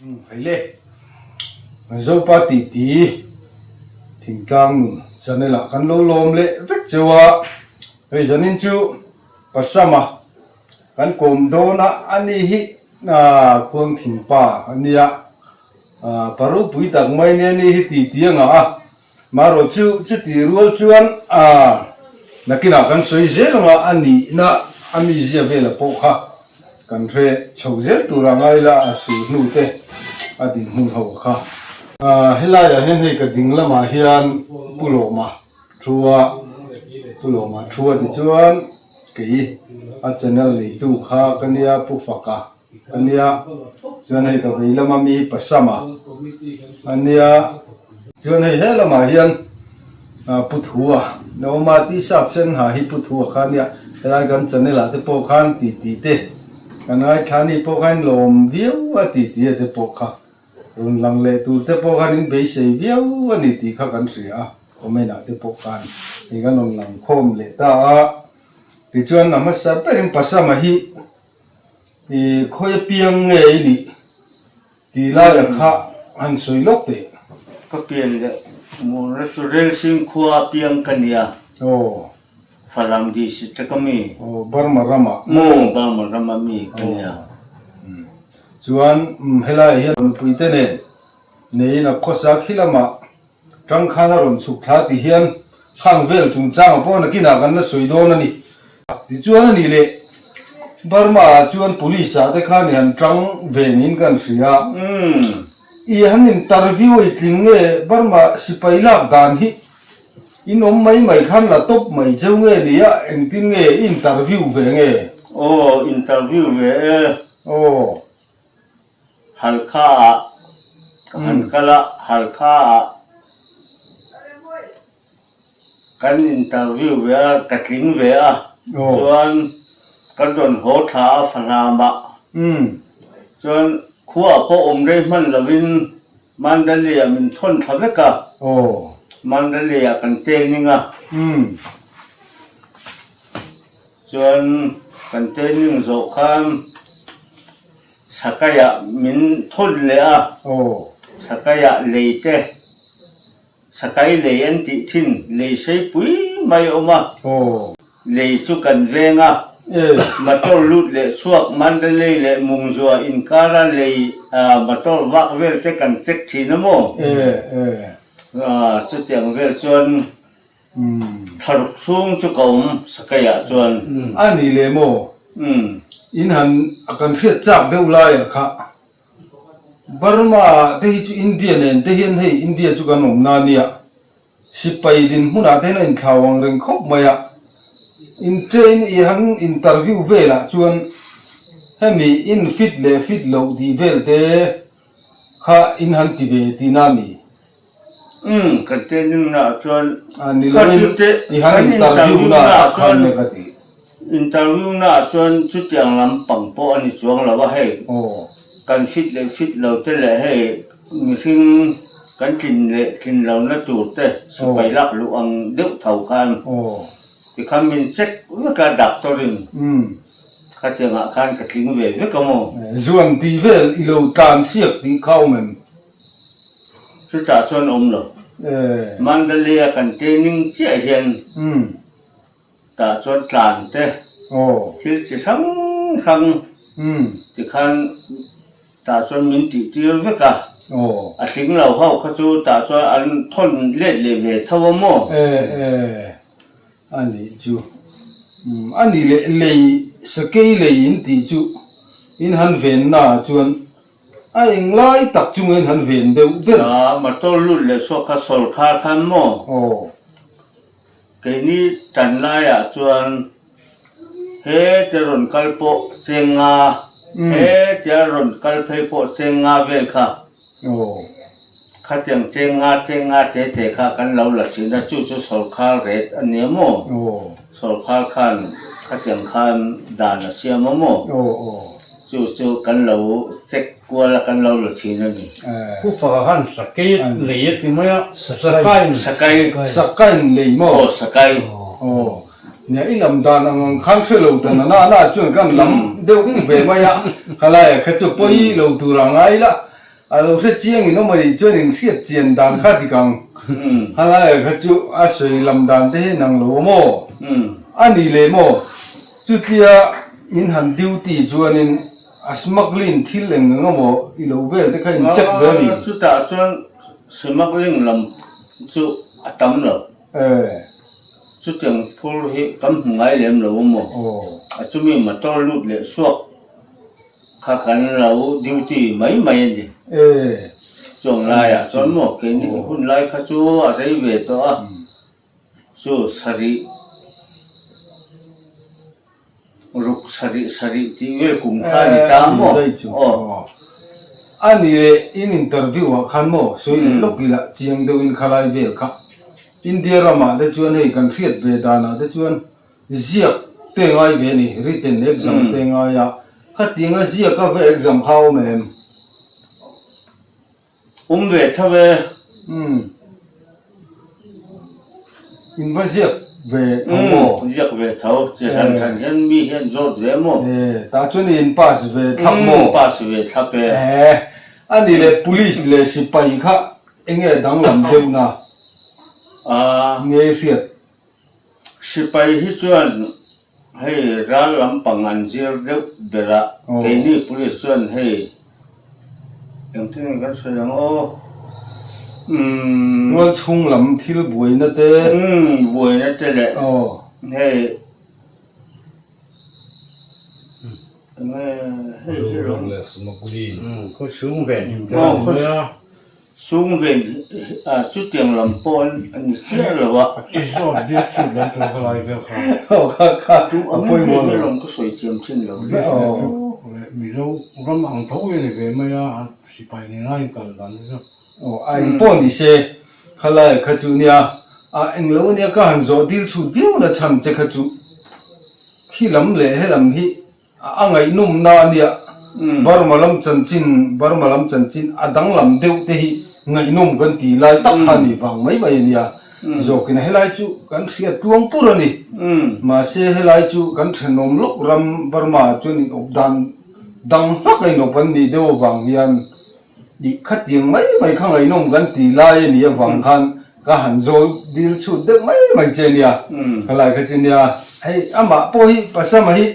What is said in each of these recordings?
Hei le, Zopa titi thingtlang nun channel ah kan lo lawm leh vek cheu a, hei zanin chu Pasama kan kawm dawn a, ani hi Khuangthingpa a nia, pa ropui tak mai nia ni hi titi a ngah a, marawh chu chuti rual chuan nakinah kan sawi zel anga a nihna a mizia vela pawh kha Kan hre chho zel tur a ngai la a sul hnu te a din hmun ho kha. Helaiah hian hei ka ding lamah hian Pu Lawma thu a, Pu Lawma thu a tichuan kei a channel neitu kha ka nia Pu Faka a nia, chuan hei ka vei lama mi hi Pasama a nia. Chuan hei he lamah hian Pu Thua Naoma t-shirt sen ha hi Pu Thua kha ania, helai kan channel ah te pawh khan ti ti te kan ngaithla a ni pawh khan lawm viau a ti ti a te pawh kha rawn lang leh tur te pawh khan in beisei viau a ni tih kha kan hria a, comment ah te pawh khan hei kan rawn lang khawm leh ta a, tichuan a hmasa berin Pasama hi I khawi apiang nge i nih tih laia kha han sawi lawk teh. Ka pian leh murna chu Relsing khua apiang ka nia. Aw. Falam district a mi. Aw, Burma ramah. Aw, Burma rama mi ka nia. Chuan helaiah hian nupui te nen neiin a khawsa khi lamah tang khan a rawn chhuk thla tih hian khang vel chungchangah pawh nakinah kan la sawi dawn a ni. Tichuan a nih leh Burma ah chuan police ah te khan i han tang ve niin kan hria. I han interview i tling nge Burma sipai lak dan hi in awm mai mai khan la tawp mai cheu nge nia engtin nge i interview ve nge? Aw interview ve e. Aw. Halkha ah ka han kal a, Halkha ah. Kan interview ve a, ka tling ve a, chuan kan rawn haw thla a Fahnamah chuan khuaah pawh awm rei hman lovin Mandalay-ah min thawn thla vek a, Mandalay-ah kan training a, chuan kan training zawh khan Sakaiah min thawn leh a, Sakaiah lei te. Sakai lei an tih thin, lei sei pui mai a awm a. Lei chu kan veng a, motor lut leh chhuak Mandalay leh Mungzua inkara lei motor vak vel te kan check thin a maw? Chutiang vel chuan thlaruk chhung chu ka awm Sakaiah chuan. A ni leh maw? In han kan hriat chak deuh laiah kha. Burma ah te hi chu India nen te hian hei India chu kan awm na nia, sipai dinhmunah te hian a inthlau ang reng khawp mai a, in train i han interview velah chuan hemi in fit leh fit loh tih vel te kha in han ti ve tihna a mi? Umm kan training na ah chuan Ni lovin i han interview na ah khan nge ka ti. Interview na ah chuan chutiang lam pang pawh a ni chuang lo a hei kan fit leh fit lo te leh hei mihring kan tlin leh tlin lo na tur te sipai lak luh ang deuh tho khan tikhan min check vek a doctor in khatiang ah khan ka tling ve vek a maw. Zuan tih vel i lo tlan siak tih kha awm em? Chutah chuan awm lo. Mandalay a kan training chiah hian. Tah chuan tlan te, thil chi hrang hrang tikhan tah chuan min tih tir vek a, a tling lo ho kha chu tah chuan an thawn let leh ve tho a maw? E e, a nih chu. A nih leh lei, sakei lei in tih chu in han venna ah chuan a englai tak chunga in han ven deuh ber. A, motor lut leh suak kha sawrkhar khan maw? Keini tan laiah chuan he te rawn kal pawh cheng nga, he tia rawn kal phei pawh cheng nga vel kha, khatiang cheng nga cheng nga te te kha kan lo la thin a, chu chu sawrkhar rate a nia maw? Sawrkhar khan khatiang khan dan a siam a maw? Chu chu kan lo check kual a kan lo la thin a ni. Pu Faka khan Sakei lei a ti mai a, Sakai. Sakai. Sakai lei maw? Aw Sakai. Aw. Nia i lam dan ang ang khan hre lo ta nana na chuan kan lam deuh ve mai a, khalai ah kha chu pawi lo tur a ngai la. A lo hre chiang in awm a nih chuan in hriat chian dan kha dik ang. Halai kha chu a sawi lam dan te hi nang lo maw? A ni leh maw? Chutia in han duty chuanin a smuggling thil eng eng emaw i lo vel te kha in check ve a ni. Chutah chuan smuggling lam chu a tam lo. Chutiang phur hi kan hmu ngai lem lo maw? A chumi motor lut leh suak. Kha kan lo duty mai mai a ni. Chuang laiah chuan maw keini hun lai kha chu a rei ve tawh a, chu sarih ruk sarih sarih tih vel kum kha a ni ta maw? Aw. A ni leh in interview ah khan maw sawi leh lawk ila chiang deuhin khalai vel kha India ramah te chuan hei kan hriat ve danah te chuan Ziak te ngai ve a ni, written exam te ngai a, khatiang a ziak a va exam kha a awm em? Awm ve tho e. Umm. In va ziak ve tho maw? Umm, ziak ve tho, chi hran hran hian mi hian zawt ve maw? E, tah chuan i in pass ve thlap maw? Umm, pass ve thlap e. E, a ni le police leh sipai kha enge danglam deuhna? A. Nge i hriat? Sipai hi chuan hei ral lampang an zir deuh ber a, keini police chuan hei engtin nge kan sawi ang aw, umm. Rual chhung lam thil buaina te. Umm buaina te leh hei enge hei hi rawng. Khaw chhung ven him te an ni a. Sung ven a chutiang lam pawh a ni chiah lo a. I zawt biak chu kan tul kha lai vel kha. Aw kha kha a pawimawh lo. Lawm ka sawi thiam thin lo. Mizo ram ang tho hi a ni ve mai a, sipai nena in kal dan hi chu. Aw a eng pawh ni se khalai kha chu nia a englo ania ka han zawh dil chhut viau na chhan che kha chu khi lam leh he lam hi A ngaihnawmna a nia, Burma lam chanchin, Burma lam chanchin a danglam deuh te hi ngaihnawm kan ti lai tak kha a ni vang mai mai a nia. Zawkin helai chu kan hriat tluang pur a ni. Mahse helai chu kan thenawm lawk ram Burma ah chuan inawp dan dang hlak a inawp an nih deuh avang hian Ih khatiang mai mai kha ngaihnawm kan ti lai a nih avang khan ka han zawl dil chhut deuh mai mai che nia, ka lai kha chu nia. Hei amah pawh hi Pasama hi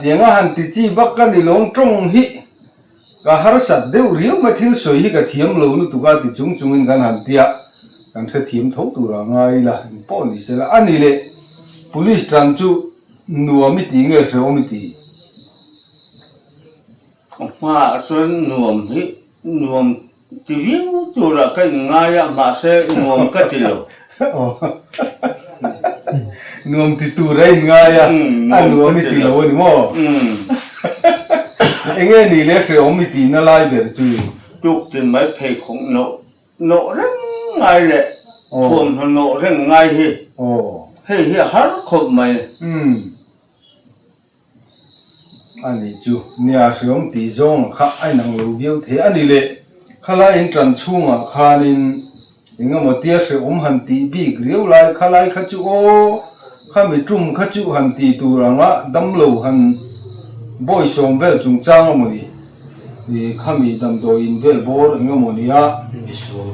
tiang a han ti chi vak ka ni lawng tawng hi ka harsat deuh riau mai thil sawi hi ka thiam lo lutuk a ti chung chungin kan han tia kan hrethiam tho tur a ngai ila engpawh ni sela a ni leh Police tan chu nuam i ti nge hrehawm i ti? A hmaah chuan nuam hi nuam ti viau turah ka inngai a, mahse nuam ka ti lo. Nuam ti tur a inngai a, a nuam i ti lo a ni maw? Enge ni le hrehawm i tihna lai ber chu? Tuk tin mai pheikhawk nawh nawh reng ngai leh thuamhnaw nawh reng ngai hi hei hi a har khawp mai. A nih chu, nia hriawm tih zawng kha a inang lo viau thei a ni le. Khalai in tan chhungah khanin eng emaw tia hreawm han tih bik riau lai khalai kha chu aw, khami tum kha chu han ti tur anga damlo han bawisawm vel chungchang emaw ni. I khami damdawi in vel bawr eng emaw nia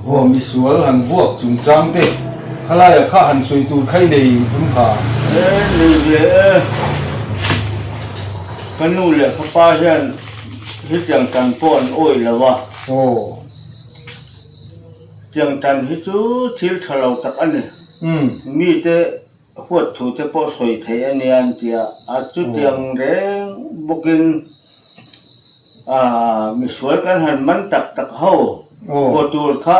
aw misual han vuak chungchang te khalaia kha han sawi tur kha i nei em kha? E nei ve e, ka nu leh ka pa hian hetiang tan pawh an awih lo a. Aw. Tiang tan hi chu thil tha lo tak a ni. Mite huat thu te pawh sawi theih a nia an ti a, a chutiang reng bawkin Aaa misual kan han man tak tak ho haw tur kha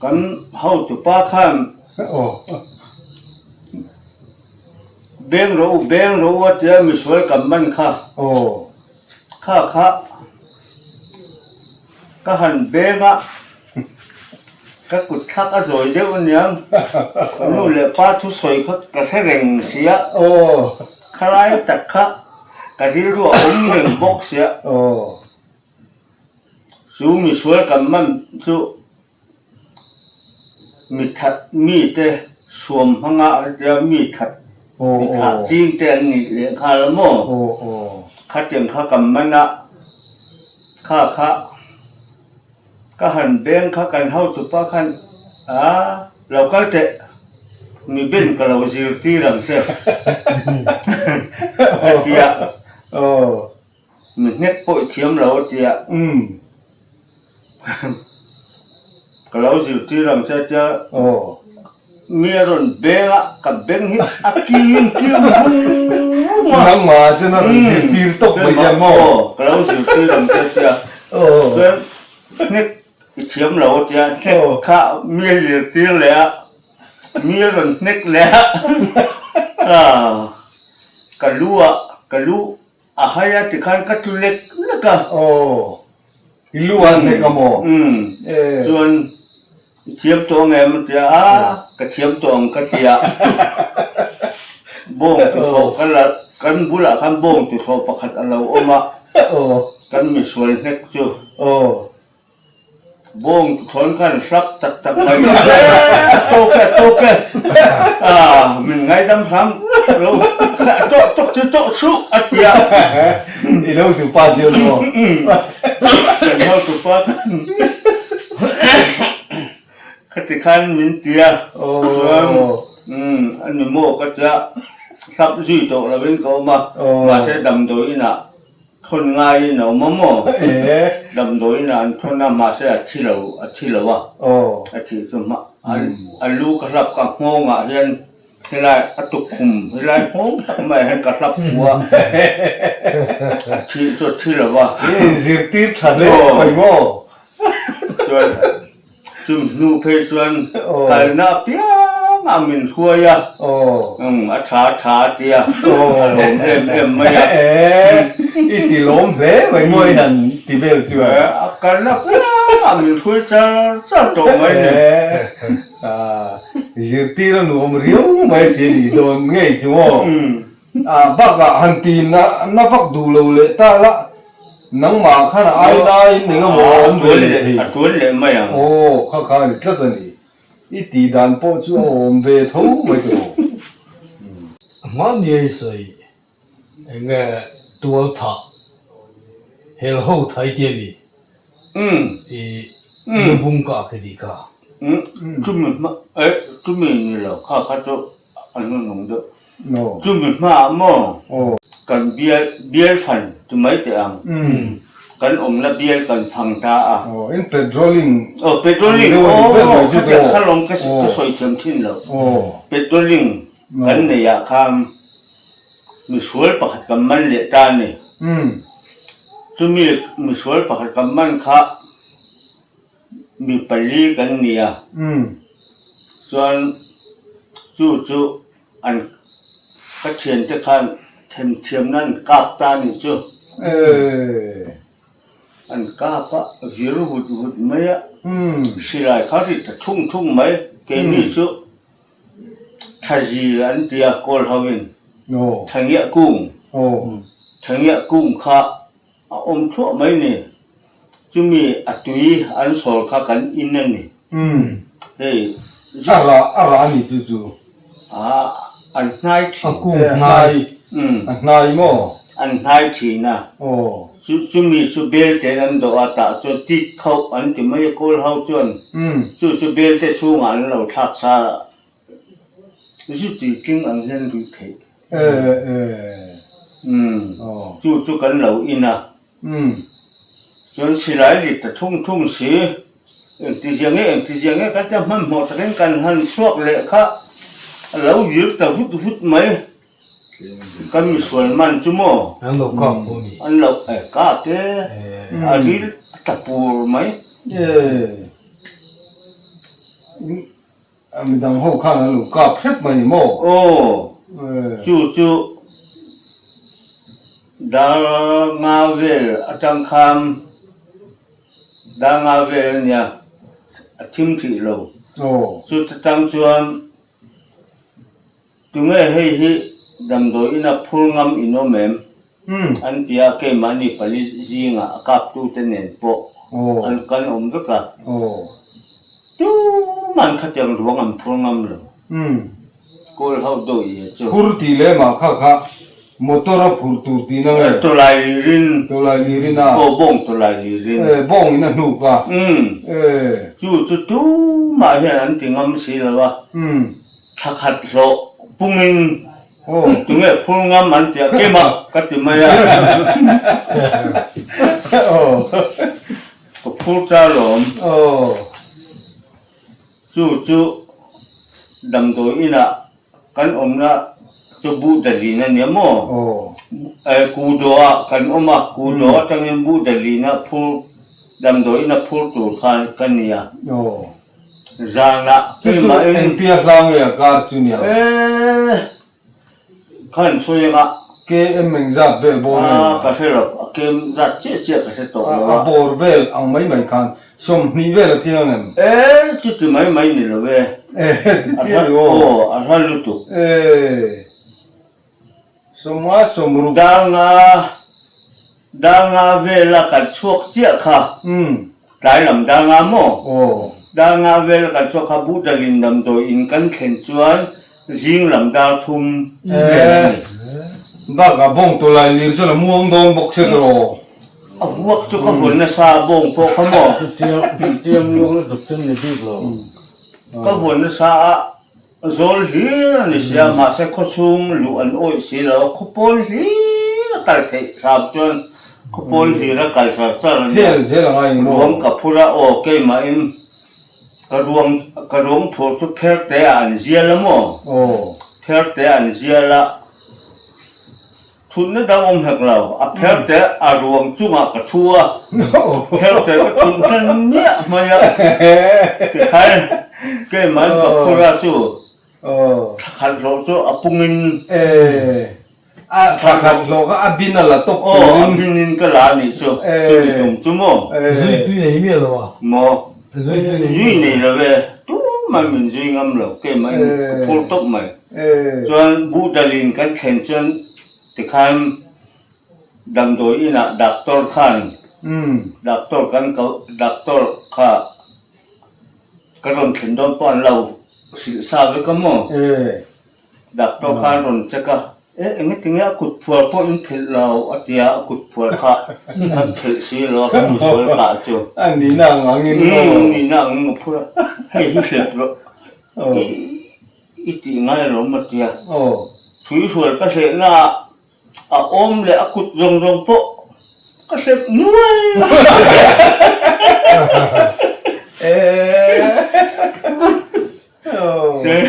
kan hotupa khan beng rawh u beng rawh u a tia misual kan man kha kha kha ka han beng a ka kut thlak a zawi deuh aniang ka nu leh pa thusawi kha ka hre reng sia. Khalai tak kha ka rilru a awm reng bawk sia. Chu misual kan man chu mi that mi te suam hmanga hetia mi that mi thah ching te an nih leh nghal a maw? Khatiang kha kan man a. Kha kha ka han beng kha kan hotupa khan a lo kal teh mi ben ka lo zirtir ang che a ti a, mi hnek pawh i thiam lo a ti a, ka lo zirtir ang che a ti a. Mi a rawn beng a, ka beng hi a kim kim vung vung a. Nangmah chuan a rawn zirtir tawp mai hian maw? Aw, ka lo zirtir ang che tia. Chuan hnek i thiam lo a tia, hnek kha mi a zirtir leh a, mi a rawn hnek leh a, ka lu ah, ka lu a hai a tikhan ka tlu lek lek a. Aw. I lu an hnek a maw? Umm. Chuan i thiam tawh ang em? A ti a, a ka thiam tawh ang ka ti a. Bawng tuthlawh ka la, kan bulah khan bawng tuthlawh pakhat a lo awm a, kan misual hnek chu. Bawng tuthlawh khan hlap tak tak mai a tawk e, a tawk e, a min ngaidam hram lo, a tawh tawk chu tawh suh a ti a. I lo duh pa chian maw? Kan hotupa khan khati khan min ti a, chuan a ni maw ka tia hlap zui tawh lovin ka awm a, mahse damdawi inah thawn ngaiin a awm a maw? Damdawi inah an thawn a, mahse a thi lo, a thi lo a, a thih chu a lu ka hlap ka nghawngah hian Helai a tukkhum helai nghawng tak mai hian ka hlap fu a, a thih chu a thi lo va. I inzirtir tha hle mai maw? Chuan chumi hnu phei chuan kalna apiang ah min hruai a, a tha a tha a ti a, a lawm em em mai a. I ti lawm hle mai maw i han ti vel chuan? A kalna apiang ah min hruai char char tawh mai ni. Zirtir a nuam riau mai tih a nih dawn ngei chu maw? Bakah han ti na vak duh lo leh ta la, nangmah khan a ai laiin eng emaw a awm ve leh thei. A tuan leh mai ang. Aw, kha kha a ni tlat a ni. I tih dan pawh chu a awm ve tho mai tawh. Hmaniai sawi eng nge tual thah hel ho thai tih a ni. I lubung ka ke tih kha. Chumi hma eh chumi ni lo kha kha chu an lo nung deuh. Chumi hmaah maw kan bial bial fan ti mai teh ang. Kan awmna bial kan fang ta a. In patrolling. Aw patrolling aw khatiang kha lawm ka sawi thiam thin lo. Patrolling kan neih ah khan misual pakhat kan man leh ta a ni. Chumi misual pakhat kan man kha mi pali kan ni a, chuan chu chu an ka thiante khan themthiamna an kap ta a nih chu. An kap a, vir vut vut mai a, silai kha ri ta thung thung mai, keini chu Thazi an ti a kawl ho in Thangiah kung Thangiah kung kha a awm thluah mai ni chumi a tui an sawl kha kan in a ni hei A rah a rah a ni chu chu a an hnai thin a kung hnai a hnai maw an hnai thin a chu chumi chu bel ten an dawh a tah chuan tit khauh an ti mai a kawl ho chuan chu chu bel te chhungah an lo thlak sa zu tui tling ang hian ruih theih chu chu kan lo in a chuan silai lit ta thung thung si engtizia nge engtizia nge kan tia hmanhmawh takin kan han chhuak leh kha a lo vir ta vut vut mai. Kan misual man chu maw? An lo kap pawh ni. An lo eh kap e. A ril a tla pur mai. A midang ho khan an lo kap hrep mai ni maw? Aw. Chu chu dar nga vel atang khan dar nga vel a nia a thim hrih lo. Chuta tang chuan. Tunge hei hi damdawi ina phur ngam in awm em? An ti a, keimahni pali zingah a kaptute nen pawh an kan awm vek a. Tuman khatiang ruang an phur ngam lo. Kawl ho dawi e chu. Phur tih leh mah kha kha. Motor a phurh tur tihna nge? Tawlai lirin. Tawlai lirin a. Aw bawng tawlai lirin. E bawng in a hnuk a. Umm. E. Chu chu tumah hian an ti ngam si lo a. Umm. Thla khat hlawh pungin Aw. Tunge phur ngam an ti a keimah ka ti mai a. Aw. Ka phur ta lawm. Aw. Chu chu damdawi inah kan awmna chu buh dalin a nia maw? Kudaw-ah kan awm a, Kudaw atangin buh dalina phur damdawi ina phur tur kha ka nia. Zanah keimahin. Engtia hla nge a kar chu nia? Khan sawi anga. KM engzat vel bawr nge? A ka hre lo, a KM zat chiah chiah ka hre tawh lo a. A bawr vel ang mai mai khan 20 vel a tling ang em? E chuti mai mai ni lo e. E chuti a ni aw. Aw a hla lutuk. E 50 60. Danga danga vela kan chhuak chiah kha. Umm. Tlai lam danga maw? Aw. Danga vela kan chhuak kha Buddhalin damdawi in kan thlen chuan Zing lam dar thum vel a ni. Bakah bawng tawlai lir chuan a muang dawn bawk che tawh. A vuak chu ka vawn nasa a bawng pawh kha maw? Chutiang luang lutuk chu ni bik lo. Ka vawn nasa a zawl hlir a ni sia mahse khawchhung luh an awih si lo a, khawpawn hlir a kal theih hram chuan khawpawn hlir a kal char char a nia. Hel zel a ngai maw? Ruang ka phur a aw keimahin Ka ruang ka ruang phur chu pher te ah an zial a maw? Aw. Pher te an zial a, thutna dang awm hek lo, a pher te a ruang chungah ka thu a, pher te ka thut hnan miah mai a, tikhan keimahin ka phur a chu thla khat hlawh chu a pungin. Ee. A thla khat hlawh kha a bin a la tawp turin. Aw, a binin ka la a nih chu, chumi tum chu maw? Zui tui nei miah lo a? Maw? Zui tui nei Zui nei lo e, tumah min zui ngam lo, keimah in ka phur tawp mai. Chuan Buhdalin kan thlen chuan tikhan damdawi inah doctor khan, doctor kan ko, doctor kha ka rawn thlen dawn pawh an lo hrilh sa vek a maw? Doctor kha an rawn check a, E, engati nge a kut phuar pawh in phelh lo? a ti a, a kut phuar kha kan phelh si lo a, kan misual kah chu. A nihna ang angin maw? Umm, a nihna angin a phur a, hei hi hlep rawh, i i tih ngai alawm a ti a. Thuihrual ka hlehna ah a awm leh a kut zawng zawng pawh ka hlep nuai. Sir,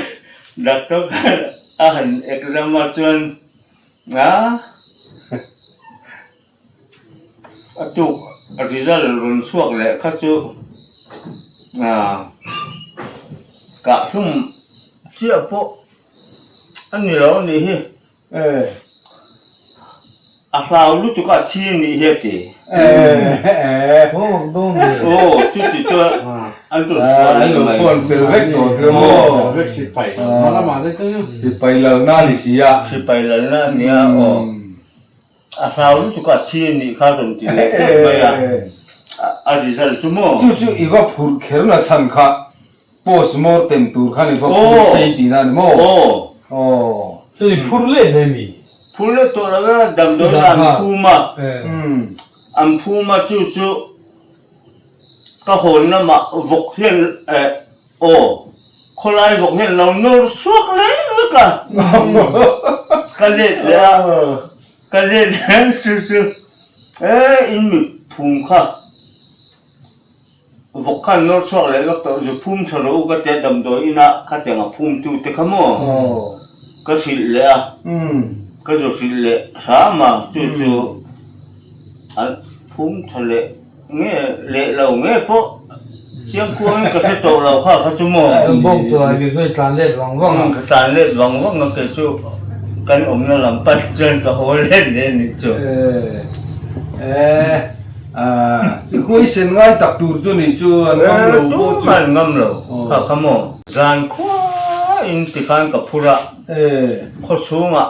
doctor khan a han exam a chuan a a tuk result rawn chhuak leh kha chu kah hlum chiah pawh a ni lo a nih hi. A hlau lutuk a thi a nih hi a ti. Aw chuti chuan an rawn chhuah leh mai. An lo phone fel vek tawh chu maw. Sipai lalna a ni si a. Sipai lalna a nia aw. A hlau lutuk a thi a nih kha rawn ti leh daih mai a. A result chu maw. Chu chu i va phurh kher na chhan kha. Post mortem tur khan i va phur phei tihna a ni maw? Aw. Aw. Chu i phur let hle mi? Phur let tawh lo e, damdawi an phum a. An phum a chu chu ka hawn lamah vawk hian eh aw khawlai vawk hian lo nawr suak leh vek a. Ka let leh a, ka let leh chu chu eh in mit phum kha. Vawk khan nawr chhuak leh lawk tawh zu phum tha rawh u ka tia damdawi inah khatiang a phum tu te kha maw ka hrilh leh a, ka zu hrilh leh hram a chu chu an phum tha leh nge leh lo nge pawh chiang kuangin ka hre tawh lo kha kha chu maw. Kan bawk tur ah kei chu i tlan let vang vang a. Ka tlan let vang vang a kei chu kan awmna lam pan chuan ka haw let leh a nih chu. Huaisen ngai tak tur chu nih chu an ngam lo pawh chu. Tumah an ngam lo kha kha maw. Zan khua in tikhan ka phur a, khaw chhungah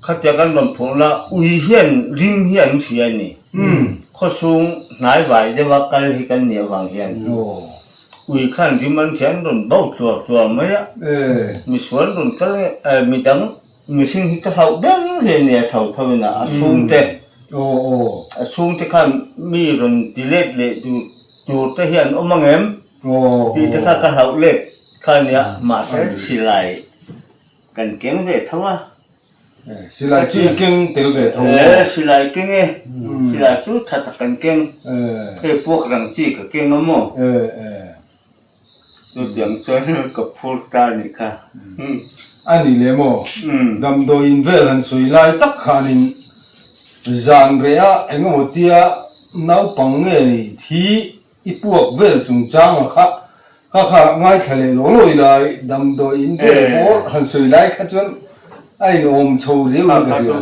khatia kan rawn phurhna ui hian rim hi an hria a ni. Khaw chhung hnai vai deuha kal hi kan nih avang hian ui khan rim an hria an rawn bo tluar tluar mai a, misual rawn kal midang. Mihring hi ka hlauh ber hi a nia tho tho in a chhungte a chhungte khan mi rawn ti let leh duh tur te hi an awm ang em tih te kha ka hlauh let kha a nia mahse silai kan keng ve tho a. Silai chu i keng tel ve tho maw? E silai keng e silai chu tha tak kan keng hei puak rang chi ka keng a maw? Chutiang chuan ka phur ta a nih kha. A ni leh maw? Damdawi in vel han sawi lai tak khanin zan reh a eng emaw tia naupang nge ni thi i puak vel chungchanga kha kha kha ngaithla leh law law ila damdawi in vel bawr han sawi lai kha chuan a inawm chho riau in ka hria.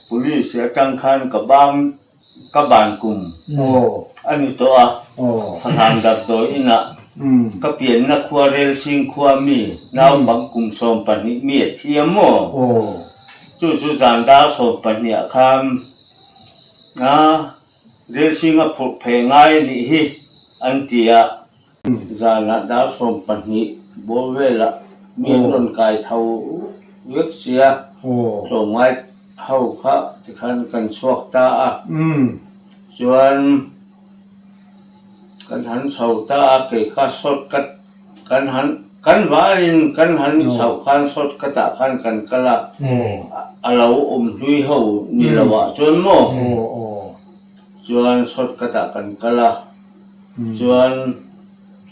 Police atang khan ka bang Ka ban kum a ni tawh a, Fahrang damdawi inah ka pianna khua Relsing khua mi naupang kum 12 mi a thi a maw? Chu chu zan dar 12 ah khan a Relsing a phurh phei ngai a nih hi an ti a. Zanah dar 12 bawr velah mi an rawn kai tho vek sia, tlawmngai ho kha tikhan kan chhuak ta a, chuan kan han chho ta a, kei kha short cut kan han kan varin kan han chhoh khan short cut ah khan kan kal a, a lo awm hlui ho ni lo ah chuan maw chuan short cut ah kan kal a. Chuan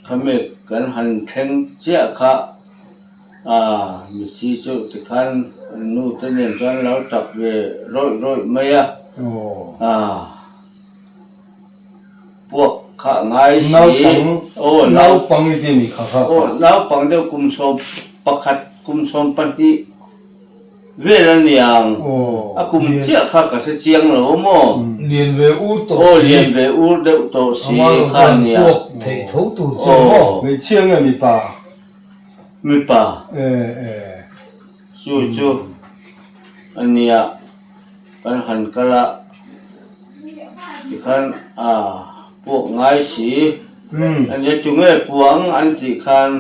khami kan han thleng chiah kha ah mithi chu tikhan an nu te nen chuan lo tap ve rawih rawih mai a, ah puak kha a ngai si. Aw naupang i ti a ni kha kha. Aw naupang deuh kum 11 kum 12. Vel a niang, a kum chiah kha ka hre chiang lo maw? Lian ve ur tawh si. Aw lian ve ur deuh tawh si kha a nia. Puak theih tho tur chu maw? Hmeichhia nge mipa? Mipa. Chu chu a nia, kan han kal a tikhan a puak ngai si. Enge tunge puang an tih khan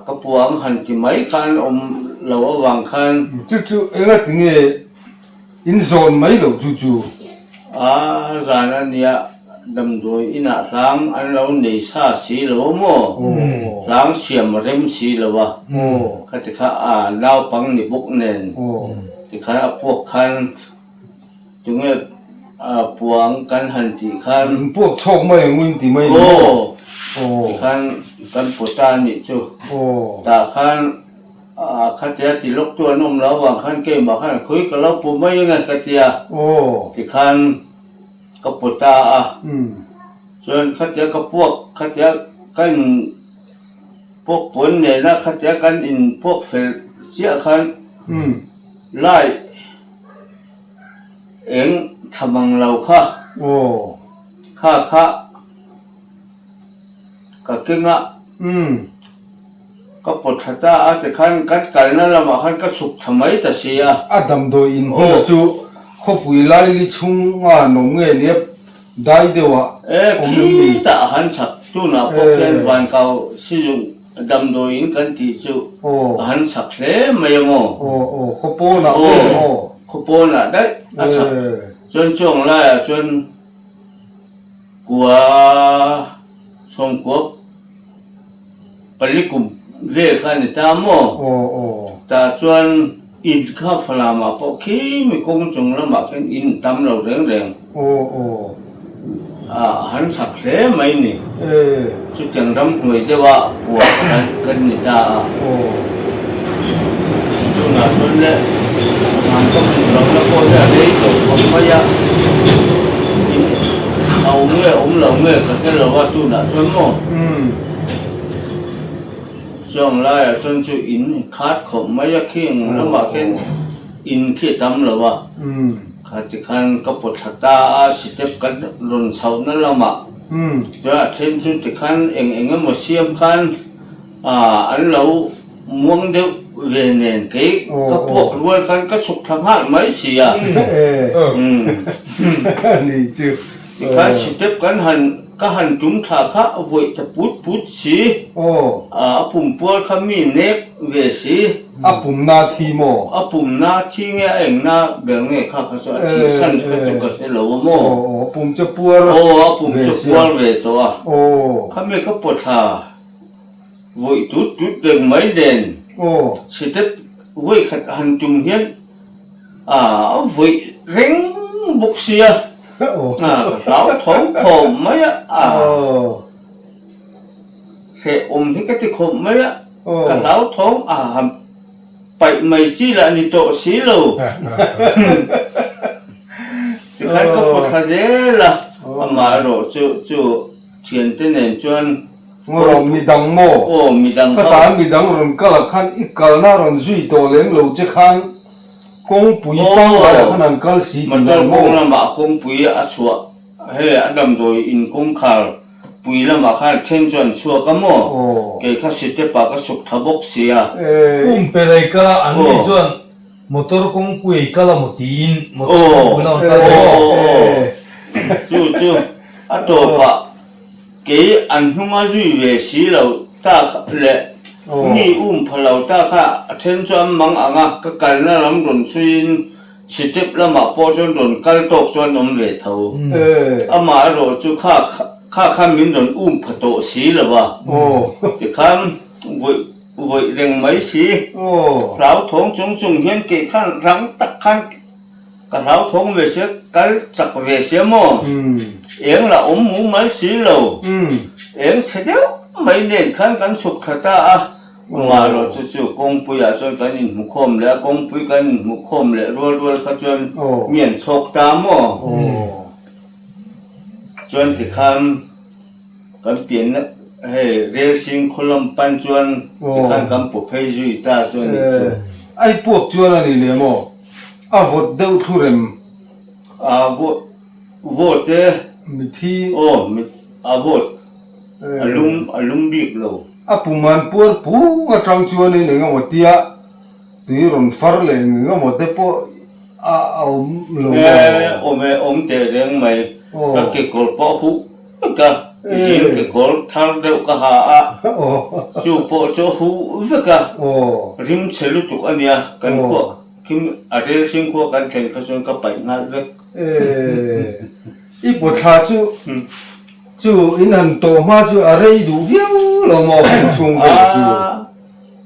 ka puang han ti mai khan awm lo avang khan. Chu chu enga tinge in zawn mai lo chu chu? A zan a nia damdawi inah hlang an lo nei sa si lo maw? Hlang siam a rem si lo a, khati kha a naupang ni bawk nen tikhan a puak khan. Tunge puang kan han tih khan. In puak chhawk mai ang u in ti mai ni maw? Aw tikhan kan pawta a nih chu. Tah khan khatia ti lawk tu an awm lo avang khan keimah khan khawi ka lo pu mai ang e ka tia. Tikhan ka pawta a. Chuan khatia ka puak khatia ka in puak pawn nena khatia kan in puak fel chiah khan lai. Eng tha mang lo kha. Aw. Kha kha ka keng a. Umm. Ka pawt tha ta a tikhan kan kalna lamah khan ka chhuk tha mai ta si a. A damdawi in hmun chu khawpui laili chhunga nawm nge nia dai deuhah awm em ni? E khitah han chhak tunah pawh khian Vankau Sizung Damdawi in kan tih chu a han chak hle mai a maw? Aw aw, khaw pawnah daih a maw? Khaw pawnah daih a chak. Chuan chuang laiah chuan kua sawmkua pali kum vel kha a ni ta maw? Aw aw. Tah chuan in kha Falamah pawh khi mi kawng chung lamah khian in tam lo reng reng. Aw aw. A han chak hle mai ni. Chutiang ramhnuai deuha puah kan kan ni ta a. Tunah chuan le hnam ka hmuh lohna pawh hi a rei tawh khawp mai a. In a awm nge awm lo nge ka hre lo a tunah chuan maw. Chuang laiah chuan chu in khat khawp mai a khing lamah khian in khi a tam lo a. Kha tikhan ka pawt thla ta a, step kan rawn chhohna lamah chuan a then chu tikhan eng eng emaw siam khan an lo muang deuh ve nen kei ka puak rual khan ka chhuk thla nghal mai si a. Tikhan step kan han. Ka han tum thla kha a vawih ta put put si. A pum pual kha mi nek ve si. A pumna thi maw? A pumna thi nge a engna ber nge kha kha chu a thih san kha chu ka hre lo a maw? Aw, a pum chu puar ve si a. Aw, a pum chu puar ve tawh a. Khami ka pawt thla. Vawi tut tut reng mai nen step vawi khat han tum hian a vawi reng bawk sia ka hlauthawng khawm mai a, hrehawm hi ka ti khawp mai a, ka hlauthawng a han paih mai chi lah ni tawh si lo. Tikhan ka pawt thla zel a, amaherawh chu chu thiante nen chuan Ngaw midang maw? Aw midang Ka tan midang rawn kal ah khan i kalna rawn zui tawh lem lo che khan kawngpui pangngai ah khan an kal si tih Motor kawng lamah kawngpui a chhuah hei a damdawi in kawngkhar pui lamah khan then chu an chhuak a maw? Kei kha step ah ka suk tha bawk sia. Pum pelai ka an ni chuan motor kawngpui kal a maw tiin motor kawngpui lamah an kal maw? Chu chu a tawpah Kei an hnunga zui ve si lo ta leh mi um pha lo ta kha a then chu an mang ang a, ka kalna lam rawn chhuiin sitep lamah pawh chuan rawn kal tawk chuan awm ve tho. Amaherawh chu kha kha khan min rawn um pha tawh si lo va, tikhan vawi vawi reng mai si, hlauthawng chung chung hian kei khan rang tak khan Ka hlauthawng ve sia, kal chak ve sia maw? Eng lah awm mumal si lo. Eng chhe deuh mai nen khan kan chhuk thla ta a. Amaherawh chu chu kawngpuiah chuan kan inhmukhawm leh a, kawngpui kan inhmukhawm leh rual rual kha chuan mi an chhawk ta maw? Chuan tikhan. Kan pianna hei rel sing khaw lam pan chuan tikhan kan paw phei zui ta chu a nih chu. Ai puak chuan a ni leh maw? A vawt deuh thlu rem. A vawt vawt e. Mithi. Aw mit a vawt a lum a lum bik lo. A pum an puar pung atang chuanin eng emaw tia tui rawn far leh eng emaw te pawh a awm lo maw? E awm e awm teh reng mai. Ka kekawr pawh a huh vek a, zing kekawr thar deuh ka ha a, chu pawh chu a huh vek a, rim chhe lutuk a nia, kan khuah khim a rel sing khua kan thlen kha chuan ka paih nghal vek. E i pawthla chu chu in han tawh hma chu a rei duh viau lo maw chhung vel chu?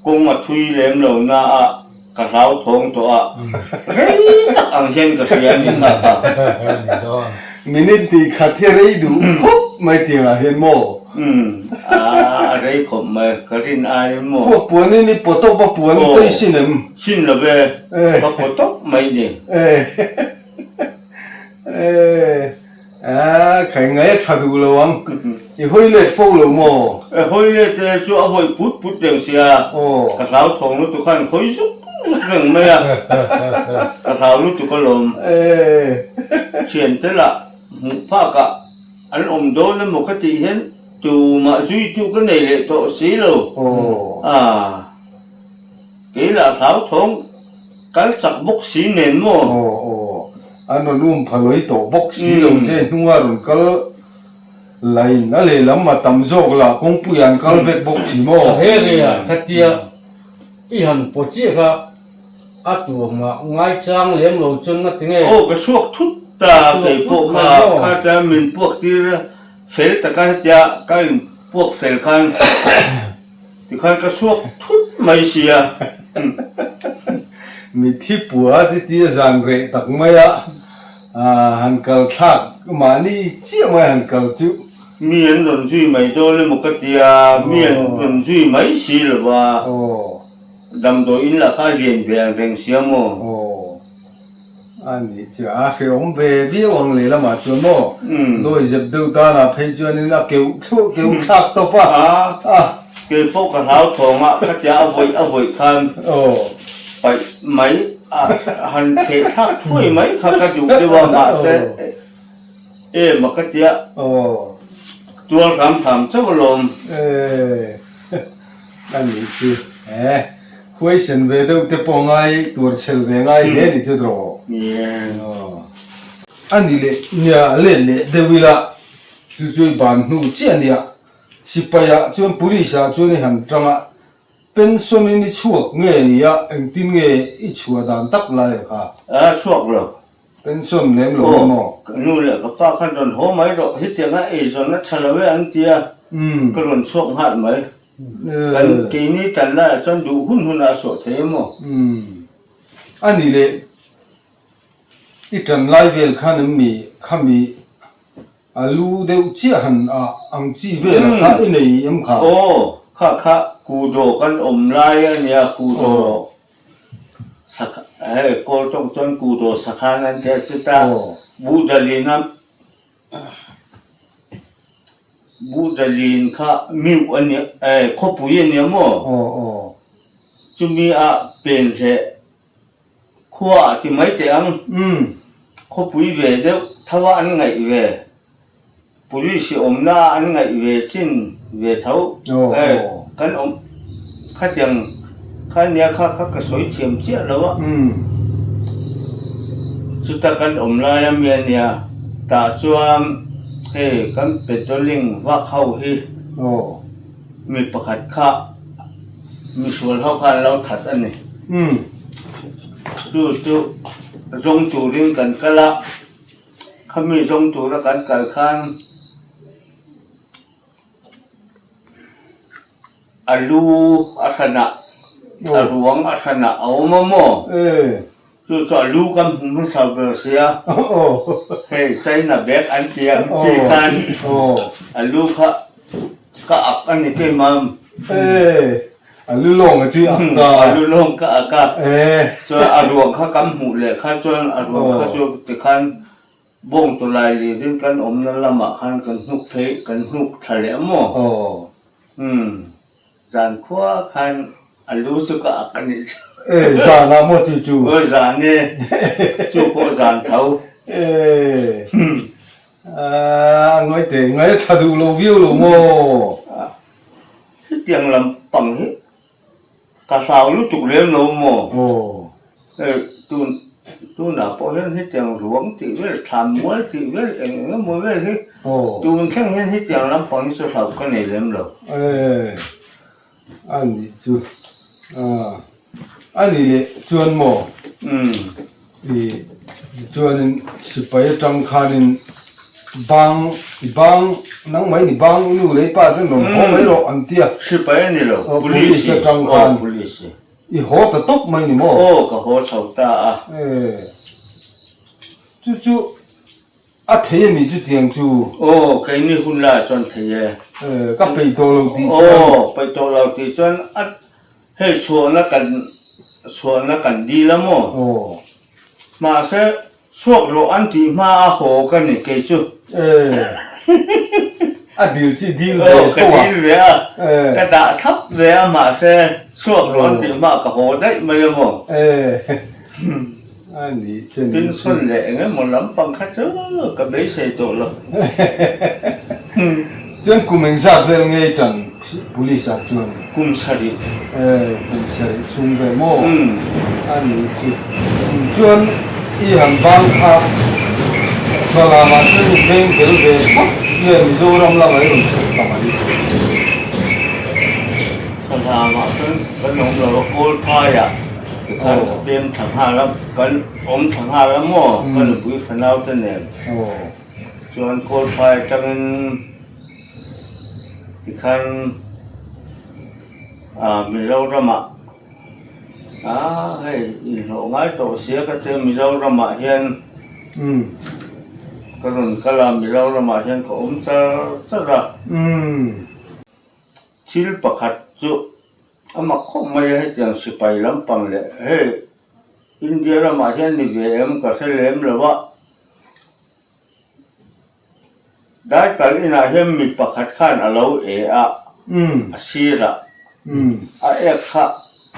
Kawng a thui lem lo na a, ka hlauthawng tawh a, rei tak ang hian ka hria a ni kha kha. Minute tih khat hi rei duh khawp mai tiangah hian maw? Umm, a rei khawp mai, ka rin aiin maw? Puak puanin i paw tawp a puan tei sin em? Sin lo ve, ka paw tawp mai ni. Aaa, khai ngai a tha duh lo ang. I hawi let fo lo maw? E hawi let e chu a hawi put put reng sia. Ka hlau thawng lutuk khan hawi zuk zuk reng mai a. Ka hlau lutuk alawm. Thiante lah hmuh phakah an awm dawn emaw ka tih hian tumah zuitu ka nei leh tawh si lo. Aaa. Kei lah hlauthawng kal chak bawk si nen maw? Aw aw, an rawn um pha lawih tawh bawk si lo che hnunga rawn kal lain a lehlam a tam zawk lah kawngpuiah an kal vek bawk si maw? A he rei a khatia i han paw chiah kha a tuamah ngaichang lem lo chuan nga tinge? Aw ka chhuak thut ta kei pawh kha khatia min puak tir a fel taka hetia ka in puak fel khan Tikhan ka chhuak thut mai sia. Mithi pua chutia zan reh tak mai a, han kal thlak mahni chiah mai han kal chu. Mi an rawn zui mai dawn emaw ka tia, mi an rawn zui mai si lo va, damdawi in lah kha a lian ve ang reng sia maw? A nih chu a hrehawm ve viau ang lehlamah chuan maw dawi zep deuh danah phei chuanin a keuh thluah keuh thlak tawp a. A kei pawh ka hlau thawng a khatia a vawih a vawih khan paih mai a han theh thlak thuai mai kha ka duh deuh a mahse em a ka tia tual hram hram chauh alawm. A nih chu e. Huaisen ve deuh te pawh ngai tur chhel ve ngai hle ni chu rawh. A ni leh nia let leh deuh ila. Chu chu i ban hnu chiah a nia. Sipai-ah chuan Police-ah chuan i han tang a, pension in i chhuak nge nia, engtin nge i chhuah dan tak lai a kha? A chhuak lo. Pension lem lo emaw? Aw, ka nu leh ka pa khan rawn haw mai rawh, hetianga eizawn a tha lo e an ti a, ka rawn chhuak nghal mai. Kan keini tan laiah chuan duh hun hunah a chhuah thei emaw? A ni leh, i tan lai vel khan em mi khami a lu deuh chiah han ah ang chi vel a kha i nei em kha? Aw, kha kha kudaw kan awm lai a nia, kudaw sakha hei kawl tawng chuan kudaw sakhan an ti a chutah buhdalin a Buhdalin kha miuh a nia eh khawpui a nia maw? Chumi a pen hleh khua ah ti mai teh ang. Khawpui ve deuh tho a an ngaih ve. Police awmna a an ngaih ve chin ve tho. Eh kan awm khatiang kha nia kha kha ka sawi thiam chiah lo a. Chuta kan awm lai a mi a nia tah chuan hei kan patrolling vak ho hi mi pakhat kha misual ho khan lo that a ni. Chu chu zawng turin kan kal a, khami zawng tura kan kal khan a lu a hranah a ruang a hranah a awm a maw? Chu chu a lu kan hmu hmasa ber sia, hei China bag an ti ang chi khan a lu kha ka ak a ni keimah. A lu lawng a chui ak ta. A lu lawng ka ak a. Chuan a ruang kha kan hmuh leh kha chuan a ruang kha chu tikhan bawng tawlai lirin kan awmna lamah khan kan hnuk phei kan hnuk thla leh a maw? Umm zan khua khan a lu chu ka ak a nih chu. E zan ah maw chu chu? Awi zan e, chu pawh zan tho. E a ngawi teh ngai a tha duh lo viau lo maw? Hetiang lam pang hi ka hlau lutuk lem lo maw? Hei tun tunah pawh hian hetiang ruang tih vel, thlan mual tih vel eng eng emaw vel hi tun thleng hian hetiang lam pang hi chu hlau ka nei lem lo. A nih chu a nih leh chuan maw? I tichuanin sipai atang khanin bang i bang nangmah in i bang i nu leh i pa chuan rawn haw mai rawh an ti a. Sipai a ni lo, police atang khan i haw ta tawp mai ni maw? Aw ka haw chho ta a. E chu chu a thei a ni chutiang chu. Aw keini hun laiah chuan thei e. E ka peih tawh lo tih chuan. Aw peih tawh lo tih chuan a Hei chhuahna kan chhuahna kan dil a maw? Aw. Mahse chhuak rawh an tih hma a haw ka ni kei chu. Ee. A dil chi dil ve tho a. Aw ka dil ve a. Ee. Ka dah thlap ve a mahse chhuak rawh an tih hma ka haw daih mai a maw? Ee. A nih che ni. Pension leh eng emaw lampang kha chu ka beisei tawh lo. Chuan kum engzat vel ngei tan police ah chuan? Kum sarih. Eh, kum sarih chhung ve maw? A nih chu. Chuan i han bang kha Falam ah chuan i veng tel ve phawt nge Mizoram lamah i rawn chhuk ta mai? Falam ah chuan kan awm lo a, Kawlphai ah. Tikhan ka pem thla nghal a, kan awm thla nghal a maw ka nupui fanau te nen chuan Kawlphai atangin tikhan ah Mizoramah ah hei inhlawh ngai tawh sia ka tia Mizoramah hian ka rawn kal a Mizoramah hian ka awm char char a. Thil pakhat chu a mak khawp mai a, hetiang sipai lampang leh hei India ramah hian ni ve em ka hre lem lo a, Daikal inah hian mi pakhat khan a lo e a, a sirah a ek kha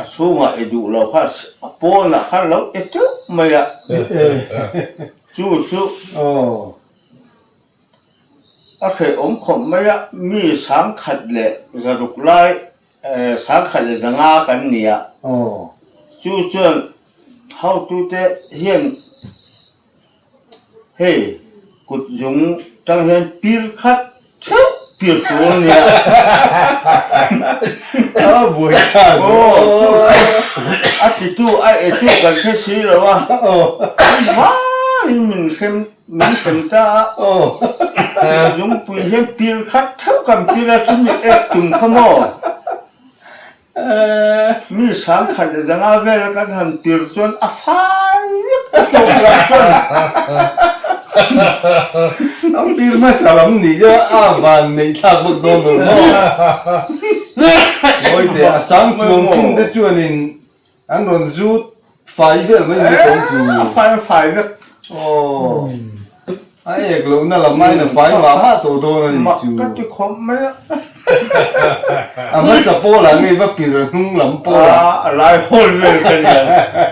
a chhungah e duh lo kha a pawnah khan a lo e teuh mai a, chu chu. A hrehawm khawp mai a, mi sangkhat leh zaruk lai sangkhat leh zanga kan ni a, chu chuan hotute hian hei kut zung. Tang hian pir khat theuh pir tur a nia. A buai thlak aw. A titu a etu kan hre si lo a. Vaiin min hrem min hrem ta a. Zungpui hian pir khat theuh kan pir a chumi ek tum kha maw. Mi sangkhat leh zanga vel kan han tir chuan a fai vek a hlawk lah chuan. A pir hmasa lam nih chu a van neih thlak bawk dawn lo maw? Mawite a sang chuang chin te chuanin an rawn zut fai vel mai mai tawng chu. A fai a fai vek. Aw. A ek lohna lam aiin a fai mah mah tawh dawn a nih chu. Mak ka ti khawp mai a. A hmasa pawlah nge va pir a hnung lam pawlah. A lai hawl vel ka nia.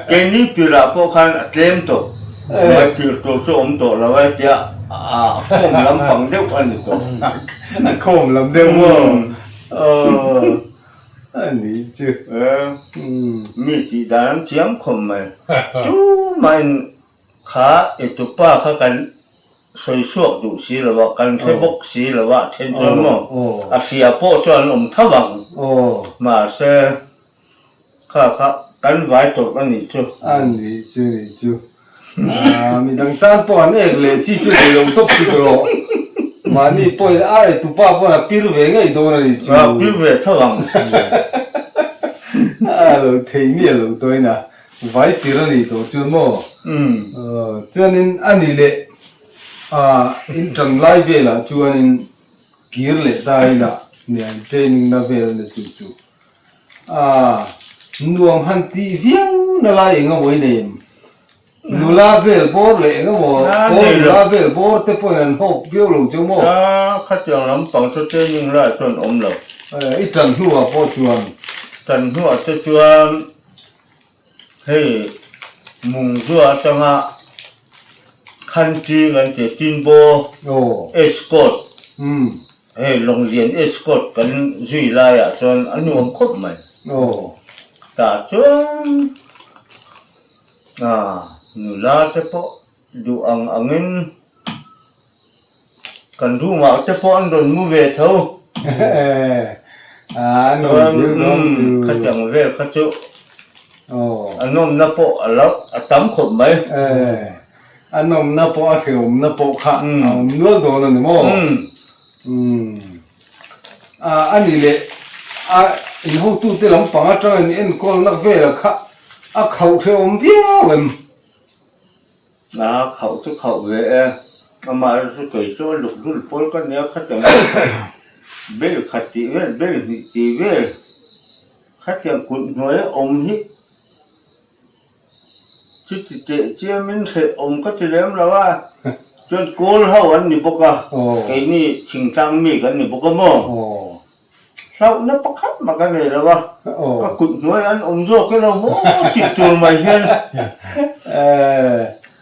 Keini pirah pawh khan a tlem tawh. Mai pir tur chu awm tawh lo e tia a khawm lampang deuh a ni tawh. A khawm lam deuh maw? Aw a nih chu. Mi tih dan an thiam khawp mai. Tumahin Kha i tupa kha kan sawi chhuak duh si lo a, kan hre bawk si lo a, then chuan maw a hria pawh chuan an awm tho ang. Mahse kha kha kan vai tawp a nih chu. A nih chu nih chu. Midang tan pawh an ek leh chi chu nei lo tawp chu ka rawh. Mahni pawhin a e tupa pawhin a pir ve ngei dawn a nih chu. A pir ve tho ang. A lo thei miah lo tawhin a. Vai tir a nih tawh chuan maw? Chuanin a ni leh in tan lai velah chuanin kir leh ta ila nia in training na vel na chu chu nuam han tih viau na lai eng emaw i nei em? Nula vel bawr leh eng emaw kawl nula vel bawr te pawhin an hawk viau lo chu maw? Khatiang lampang chu training laiah chuan awm lo. I tan hnuah pawh chuan. Tan hnuah te chuan. Hei Mungzua atanga Khanti kan tih Tinbo Escort hei Lawnglian Escort kan zui laiah chuan a nuam khawp mai. Tah chuan nula te pawh duh ang angin Kan room ah te pawh an rawn mu ve tho. Chuan khatiang vel kha chu a nawmna pawh a lo a tam khawp mai. A nawmna pawh a hrehawmna pawh kha a awm nual dawn a ni maw? A nih leh a in hotute lampang atangin enkawlna vel kha a khauh hrehawm viau em? A khauh chu khauh ve e, amah erawh chu kei chu a luk dul pawl ka nia khatiang bel khat tih vel bel hnih tih vel khatiang kut hnuai a awm hi chuti teh chiamin hreh awm ka ti lem lo a, chuan kawl ho an ni bawk a, keini thingtlang mi kan ni bawk a maw. Hlauhna pakhat mah ka nei lo a, ka kut hnuai an awm zawk e lo maw tih tur mai hian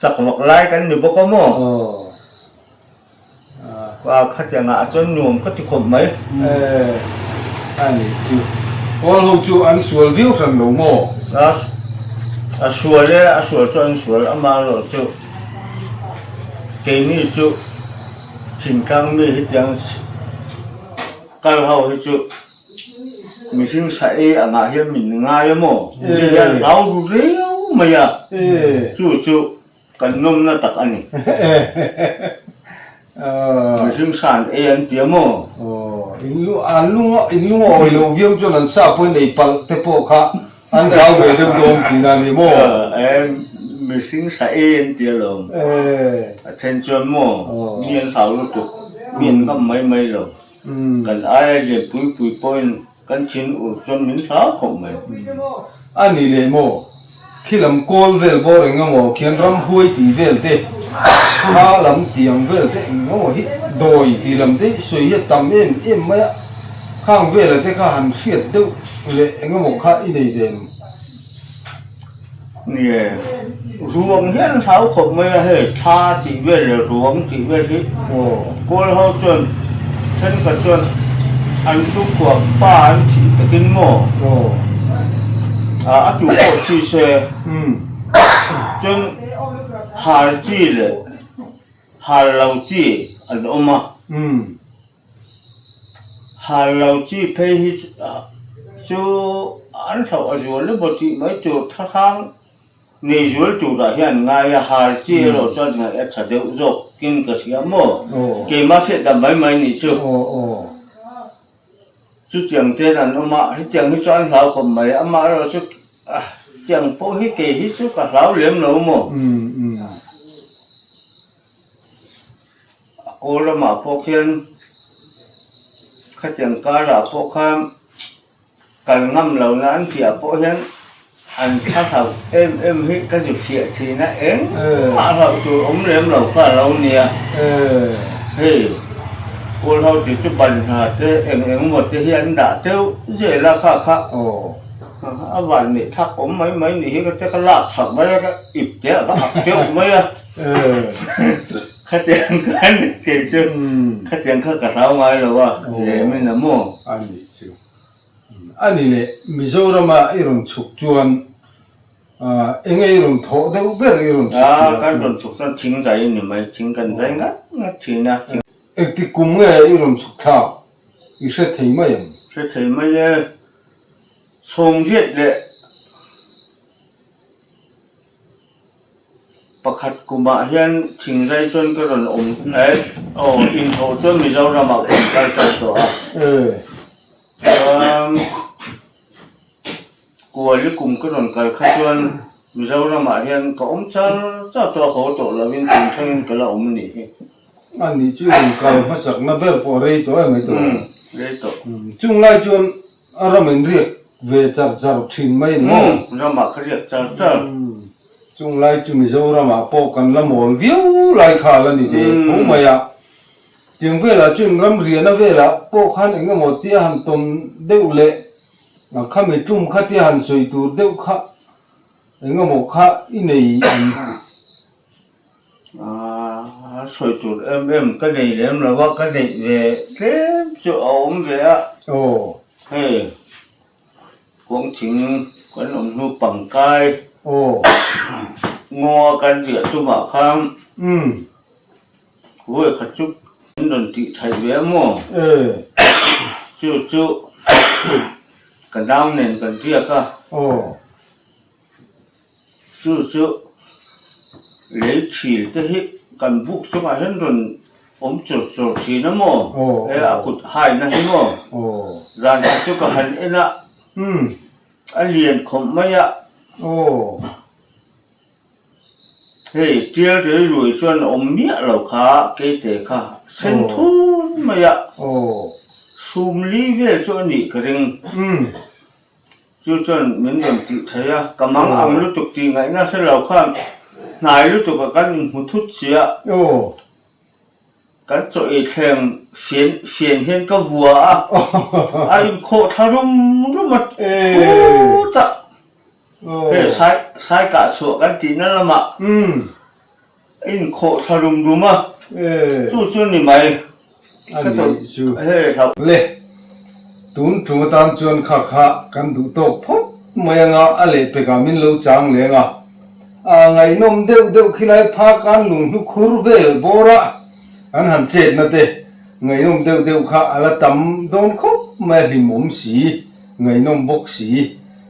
chak vak lai kan ni bawk a maw? Khatiang ah chuan nuam ka ti khawp mai. A nih chu. Kawl ho chu an sual viau hran lo maw? A sual e, a sual chu an sual, amaherawh chu keini chu thingtlang mi hetiang Kal ho hi chu mihring sa ei angah hian min ngai a maw? Mi hian hlau ru riau mai a, chu chu kan nawmna tak a ni. Mihring sa an ei an ti a maw? An lung a awi loh viau chuan an sa pawhin ei palh te pawh kha an hlau ve deuh dawn tihna a ni maw? Mihring sa ei an ti alawm. A then chuan maw mi an hlau lutuk, mi an ngam mai mai lo. Kan aia lian pui pui pawhin kan thin ur chuan min hlau khawp mai. A ni leh maw? Khi lam kawl vel bawr eng emaw khian ramhuai tih vel te, kha lam tiang vel te eng emaw hi dawi tih lam te hi sawi hi a tam em em mai a, khang vela te kha han hriat deuh leh eng emaw kha i nei ve em? Nie, ruang hian hlau khawp mai a hei, thla tih vel leh ruang tih vel hi kawl ho chuan thenkhat chuan an chhungkua pa an thih takin maw a tu pawh thi se chuan hal chi leh. Hal lo chi an awm a. Hal lo chi phei hi chu an hlauh a zual emaw tih mai tur thlahrang nei zual turah hian an ngai a, hal chi erawh chuan ngaih a tha deuh zawkin ka hria maw? Keimah hriat dan mai mai nih chu. Chutiang ten an awm a, hetiang hi chu an hlau khawp mai, amaherawh chu tiang pawh hi kei hi chu ka hlau lem lo maw? A kawl lamah pawh khian khatiang karah pawh khan kal ngam lohna an tihah pawh hian an thla hlauh em em hi ka zu hriah thin a, engmah hlauh tur awm lem lo kha a lo nia. Hei kawl ho tih chu ban hna te eng eng emaw te hi an dah teuh zel a kha kha a van nih thak awm mai mai nih hi ka te ka lak chhak mai a ka ip te ah ka ak teuh mai a. Khatiang khan kei chu khatiang kha ka hlau ngai lo a, lem in a maw? A nih chu. A ni leh, Mizorama i rawn chhuk chuan enge i rawn thawh deuh ber i rawn chhuk tih a? Kan rawn chhuk chuan thing zai a ni mai, thing kan zai ngat ngat thin a. Engtik kum nge i rawn chhuk thlak i hre thei mai ang? Hre thei mai e, Sawmriat leh Pakhat kumah hian thingzai chuan ka rawn awm eh aw inthawh chuan Mizoramah ka rawn kal tan tawh a. Chuan Kuali kum ka rawn kal kha chuan Mizoramah hian ka awm char char tawh a, haw tawh lovin kum thlengin ka la awm a nih hi. A nih chu rawn kal hmasakna ber pawh rei tawh em mai tawh. Rei tawh. Chung lai chuan a ram in riak ve char char thin mai ni maw? Ramah ka riak char char. Chung lai chu Mizoramah pawh kan la mawl viau lai kha a la ni ve tho mai a. Tiang velah chuan ram riahna velah pawh khan eng emaw tia han tawm deuh leh khami tum kha tia han sawi tur deuh kha eng emaw kha i nei ang. Aaa sawi tur em em ka nei lem lo a, ka neih ve tlem chu a awm ve a. Aw. Hei. Kawng thing kan awm hnu pangkai ngaw a kan riah tumah khan vawi khat chu min rawn tih thaih ve a maw? Chu chu ka nau nen kan riak a, chu chu lei thil te hi kan buk chungah hian rawn Awm chur chur thin a maw? He a kut haina hi maw? Zan khat chu ka han en a, a lian khawp mai a. Hei tial rei ruai chuan a awm miah lo kha keite kha sen thun mai a, sumli vel chu a nih ka ring. Chu chuan min rawn tih thei a, ka mang ang lutuk tih ngaihna hre lo khan hnai lutuk a kan inhmu thut sia. Kan chaw ei thleng fian fian hian ka vua a, a inkhawh thla rum rum a thut a. Hei sai sai kah chhuah kan tihna lamah a inkhawh thla rum rum a, chu chu ni mai. A ni chu. Le, tun tum atan chuan kha kha kan duh tawk phawt mai anga a lehpekah min lo chang leng a. A ngaihnawm deuh deuh khilai phakan lunghlu khur vel bawra an han chetna te ngaihnawm deuh deuh kha a la tam dawn khawp mai a hlimawm si, ngaihnawm bawk si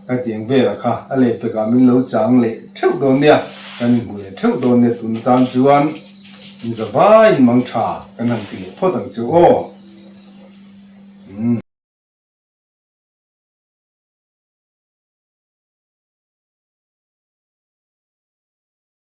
ka tiang velah kha a lehpekah min lo chang leh theuh dawn nia, kan inhmu leh theuh dawn nia tun atan chuan in zavaiin mang tha kan han ti leh phawt ang chu aw. Umm.